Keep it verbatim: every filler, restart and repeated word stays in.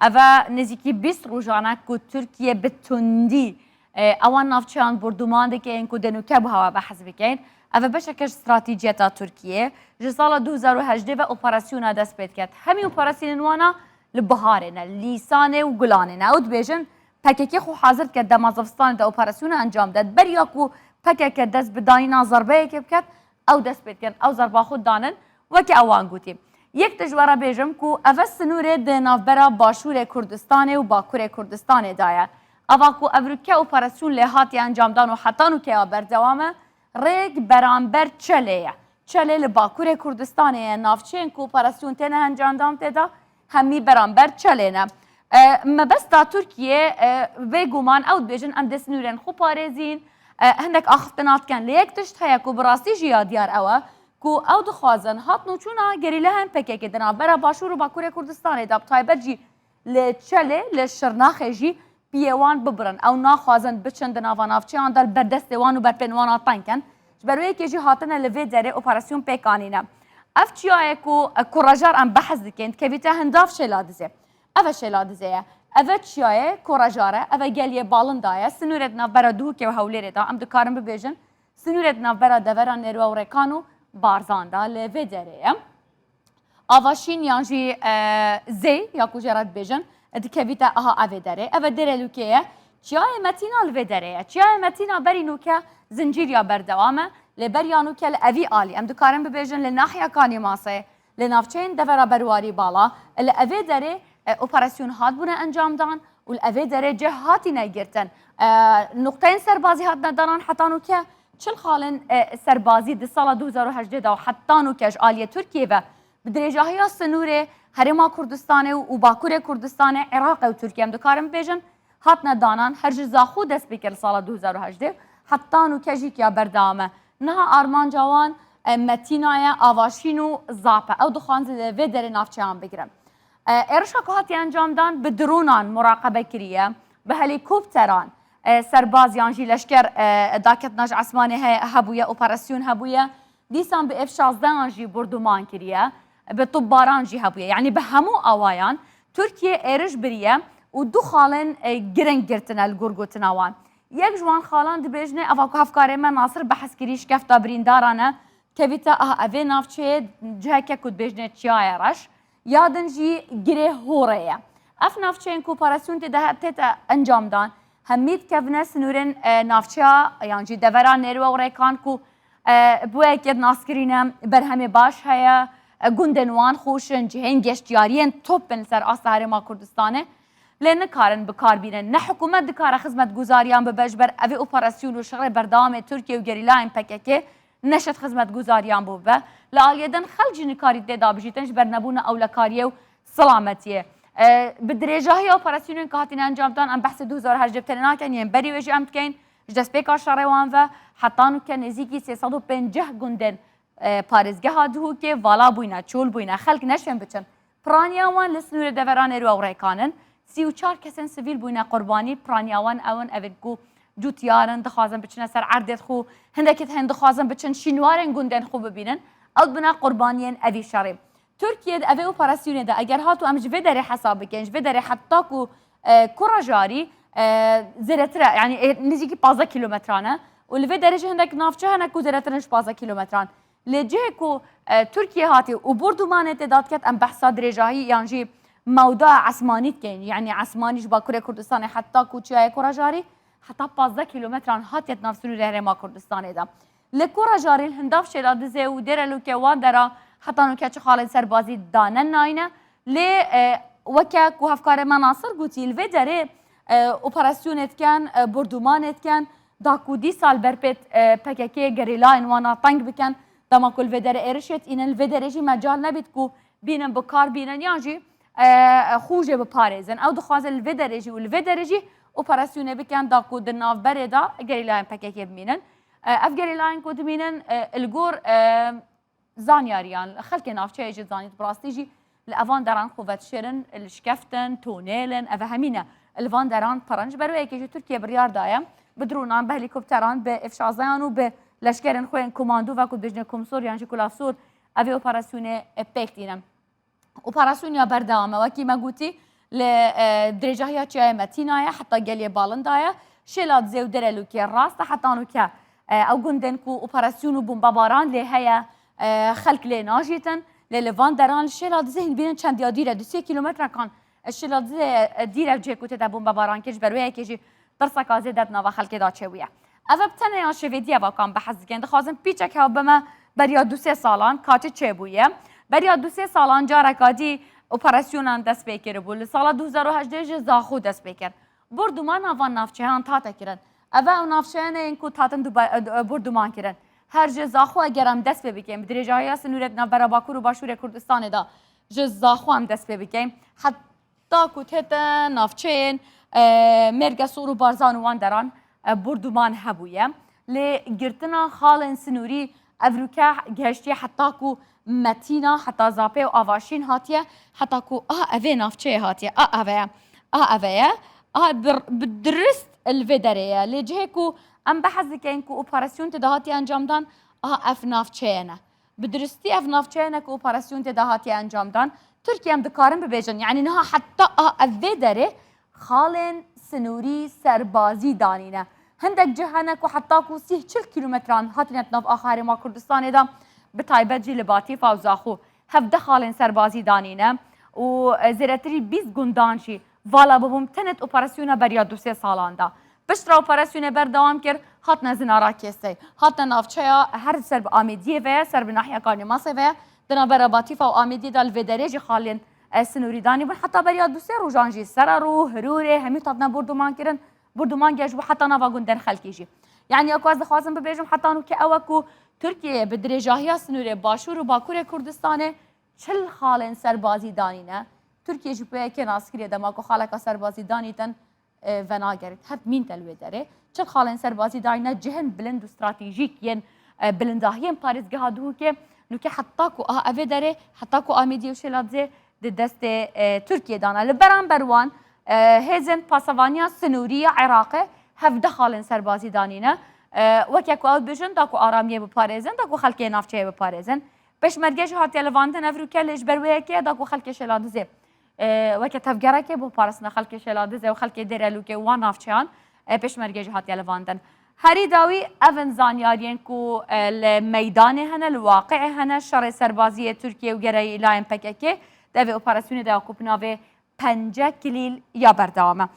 Ev e nêzîkî bîst rojan e ku Tirkiye bi tundî, e, ewan navçeyan bordûman dike, yên ku dê nûke bi hewa behs bikin. Ev e beşeke ji stratejiyeta Tirkiye. Ji sala du hezar û hejdeh ve operasyona dest pê diket. Hemî operasyonên wana li biharê ne, li Nîsanê û Gulanê ne. Ew dibêjin P K K xwe hazir dike dema zivistanê de operasyona encam de. Beriya ku P K K dest bi danîna zerbeyekê biket, ew dest pê dikin, ew zerba xwe danin, weke ewan gotî. Yek tişt ji we re bêjim ku ev e sinûrê di navbera Başûrê Kurdistanê û Bakurê Kurdistanê de ye. Ava ku evroke operasyon lê hatiye encamdan û heta nûke ya berdewam e, rêk beramber Çelê ye. Çelê li Bakurê Kurdistanê ye, navçeyên ku operasyon têne encamdan tê de hemî beramber Çelê ne. E, mebesta Tirkiye, e, bêguman ew dibêjin, em dê sinûrên xwe parêzîn, e, hindek axiftina dikin. Lê yek tişt heye ku bi rastî jî ya diyar ew e ku ew dixwazin hatnûçûna gerîlehên P K K di navbera Başûr û Bakurê Kurdistanê de, bi taybet jî li Çelê, li Şirnaxê jî piyê wan bibirin. Ew naxwazin biçin di nava navçeyan de, li ber destê wan û berpên wan a teng kin. Ji ber wê yekê jî hatine li vê derê operasyon pêk anîne. Ev çiyayê ku, e, kurajar em behs dikin, dikevîte hindav Şêladizê. Ev e Şêladizê ye. Ev e çiyayê kurajar e, ev e geliyê Balinda ye. Sinûrê di navbera Duhokê û Hewlêrê de. Em dikarin bibêjin, sinûrê di navbera devera Nêrwe û Rêkan û Barzan de li vê derê ye. Ava Şîn yan jî, e, Zê, ya ku jê re dibêjin, dikevîte aha evê derê. Ev e Dêrelûkê ye. Çiyayê Metîna li vê derê ye. Çiyayê Metîna berî nûke zincîr ya berdewam e. Lê beriya nûke li evî alî, em dikarin bibêjin, li nahiya Kanî Masê, li navçeyên devera Berwarî Bala, li evê derê, e, operasyon hatbûne encamdan û li evê derê cih hatîne girtin. E, nuqteyên serbazî hatine danan heta nûke. Çil xalên, e, serbazî di sala du hezar û hejdeh de û heta nûke ji aliyê Tirkiyê ve bi dirêjahiya sinûrê Herêma Kurdistanê û, û Bakurê Kurdistanê, Iraqê û Tirkiye, em dikarin bibêjin, hatine danan. Her ji Zaxo dest pê kir li sala du hezar û hejdeh, heta nûke jî ya berdewam e. Niha armanca wan, e, Metîna ye, Avaşîn û Zap e. Ew dixwazin li vê derê navçeyan bigirin. E, êrişa ku hatiye encamdan bi dronan muraqebe kiriye, bi helîkopteran, e, serbaz yan jî leşker, e, daketina ji esmanê he-, hebûye, operasyon hebûye. Dîsan bi F şazdehan jî bordûman kiriye, bi topbaran jî hebûye. Yanî bi hemû awayan Tirkiye êriş biriye û du xalên, e, giring girtine li gor gotina wan. Yek ji wan xalan dibêjne, eva ku hevkarê me Nasir behs kirî, şikefta birîndaran e, kevîte aha evê navçeyê, ciheke ku dibêjne Çiyayê Reş, ya din jî Girê Horê ye. Ev navçeyên ku operasyon tê de tête encamdan, hemî dikevine sinûrên, e, navçeya yan jî devera Nêrwe û Rêkan ku, e, bi wê yekê naskirîne, berhemê baş heye, e, gundên wan xweş in, cihên geştiyariyên top in li ser asta Herêma Kurdistanê. Lê nikarin bi kar bînin. Ne hikûmet dikare xizmetguzariyan bibe ji ber evê operasyon û şerê berdewamê Tirkiye û gerîlayên P K K neşet xizmetguzariyan bo bibe. Li aliyê din xelk jî nikarî tê de bijîtin ji ber nebûna ewlekariyê û silametiyê. E, bi dirêjahiya operasyonên ku hatine encamdan, em behsê du hezar hejdeh tenê nakin, yên berî wê jî em dikeyin. Ji destpêka şerê wan ve heta nûke nêzîkî sê sed û pêncî gundên, e, parêzgeha Duhokê vala bûyne, çol bûyne. Xelk neşên biçin. Piraniya wan li sinûrê devera Nêrwe û Rêkan in. Sî û çar kesên sivîl bûyne qurbanî. Piraniya wan ew in, ev in ku cûtiyar in, dixwazin biçine ser erdê xwe. Hindekî din dixwazin biçin şînwarên gundên xwe bibînin. Ew dibine qurbaniyên evî şerî. Tirkiye di evê operasyonê de, eger hatu em ji vê derê hesab bikin, ji vê derê heta ku, e, Kurajarî, e, zêdetir e, yanî, e, nêzîkî pazdeh kîlometran e û li vê derê jî hindek navçe hene ku zêdetir in ji pazdeh kîlometran. Lê cihê ku, e, Tirkiye hatiye û bordûmanê tê de diket, em behsa dirêjahî yan jî mewda esmanî dikeyin, yanî esmanî ji Bakurê Kurdistanê heta ku Çiyayê Kurajarî, heta pazdeh kîlometran hatiye di nav sinûrê Herêma Kurdistanê de. Li Kurajarî, li Hindav, Şêladizê û Dêrelûkê, wan dera heta nûke çi xalên serbazî dane nayne. Lê, e, weke ku hevkarê me Nasir gotî, li vê derê, e, operasyonê dikin, e, bordûmanê dikin, da ku dîsa li ber pêt, e, P K K gerîlayên wan a teng bikin, dema ku li vê derê êrişê tînin, li vê derê jî mecal nebît ku bînin bi kar bînin yan jî, e, xwe jê biparêzin. Ew dixwazin li vê derê jî û li vê derê jî operasyonê bikin, da ku di navberê de gerîlayên P K K bimînin. E, ev gerîlayên ku dimînin, e, li gor, e, zanyariyan, xelkê navçeyê jî zanît, bi rastî jî li evan deran xwe vedişêrin, li Şkeftin, Tonêl in, ev hemî ne li van deran pir in. Ji ber wê yekê jî Tirkiye biryar daye bi dronan, bi helîkopteran, bi F şazdehan û bi leşkerên xwe yên komando, wek ku dibêjine Komsor yan jî Kulasor, evê operasyonê pêk tînin. Operasyona berdewam e. Wekî me gotî, Li e, dirêjahiya çiyayê Metîna ye, heta geliyê Balinda ye. Şêla Dizê û Derelûkê rast e, heta nûke e, ew gundên ku operasyon û bombebaran lê heye, e, xelk lê najîtin. Lê li van deran li Şêla Dizê hîn bînin çend ya dîr e, du sê kîlometrekan e, Şêla Dizê e, dîr e cihê ku tê de bombebaran kir, ji ber wê yekê jî tirseka zêde di nava xelkê de çêbûye. Ev bi tenê ya şevêdiyê ev kan behs dikin. Dixwazin pîçek hew bime beriya du sê salan ka çi çêbûye. Beriya du sê salan careka dî operasyonan dest pê kiribû. Li sala du hezar û hejdeh ji Zaxo dest pê kir. Bordûmana van navçeyan hate kirin. Ev ew navçeyane yên ku hatin duba-, e, bordûman kirin. Her ji Zaxo eger em dest pê bikin, bi dirêjahiya sinûrê di navbera Bakur û Başûrê Kurdistanê de ji Zaxo em dest pê bikin. Heta ku tête navçeyên, e, Mêrgesor û Barzan û wan deran, e, bordûman hebûye. Lê girtina xalên sinûrî evrûke gihiştiye heta ku Metîna, heta Zapê û Avaşîn hatiye, heta ku a evê navçeyê hatiye, a eve ye, a eve ye, a bi, bi dirist li vê derê ye. Lê cihê ku em behs dikin ku operasyon tê de hatiye encamdan, a ev navçeye ne. Bi diristî ev navçeyane ku operasyon tê de hatiye encamdan, Tirkiye em dikarin bibêjin. Yanî niha heta a ev vê derê xalên sinûrî serbazî danîne. Hindek cih hene ku heta ku sîh çil kîlometran hatine di nav axa Herêma Kurdistanê de, bi taybet jî li Batîfa û Zaxo, hevdeh xalên serbazî danîne û, e, zêdetirî bîst gundan jî vala bibûn tenê di operasyona beriya du sê salan de. Piştre operasyonê berdewam kir, hatine Zinara Kêsey. Hatine navçeya her ser bi Amêdiyê ve ye, ser bi nahiya Kanêmasê ve ye. Di navbera Batîfa û Amêdiyê de li vê derê jî xalên, e, sinûrî danî bûn. Heta beriya du sê rojan jî Serarû, Hirûrê, hemî hatine bordûman kirin. Bordûman geh ji bo heta nava gundên xelkê jî. Yanî ya ku ez dixwazim bibêjim heta nûke ew e ku Tirkiye bi dirêjahiya sinûrê Başûr û Bakurê Kurdistanê çil xalên serbazî danîne. Tirkiye jî bi yekê naskirî ye dema ku xaleka serbazî danîtin, e, venagerit. Hev mînte li wê derê. Çil xalên serbazî dayne cihên bilind û stratejîk yên, e, bilindahiyên parêzgeha Duhokê. Nûke heta ku a evê derê, heta ku Amêdiyê û Şêladizê di destê, e, Tirkiyê dane. Li beramber wan, e, hêzên pasevaniya sinûrî ya Iraqê hevdeh xalên serbazî danîne. E, weke ku ew dibêjin, da ku aramiyê biparêzin, da ku xelkê navçeyê biparêzin. Pêşmerge jî hatiye livandin, ev rûke lê ji ber wê yekê da ku xelkê Şêladizê, e, weke tevgerekê bo parastina xelkê Şêladizê û xelkê Dêrelûkê û wan navçeyan, e, pêşmerge jî hatiye livandin. Herî dawî ev in zanyariyên ku, e, li meydanê hene, li waqi'ê hene, şerê serbazî yê Tirkiye û gereyî îlayên P K K di vê operasyonê de ya ku bi navê Pence Kilîl ya berdewam e.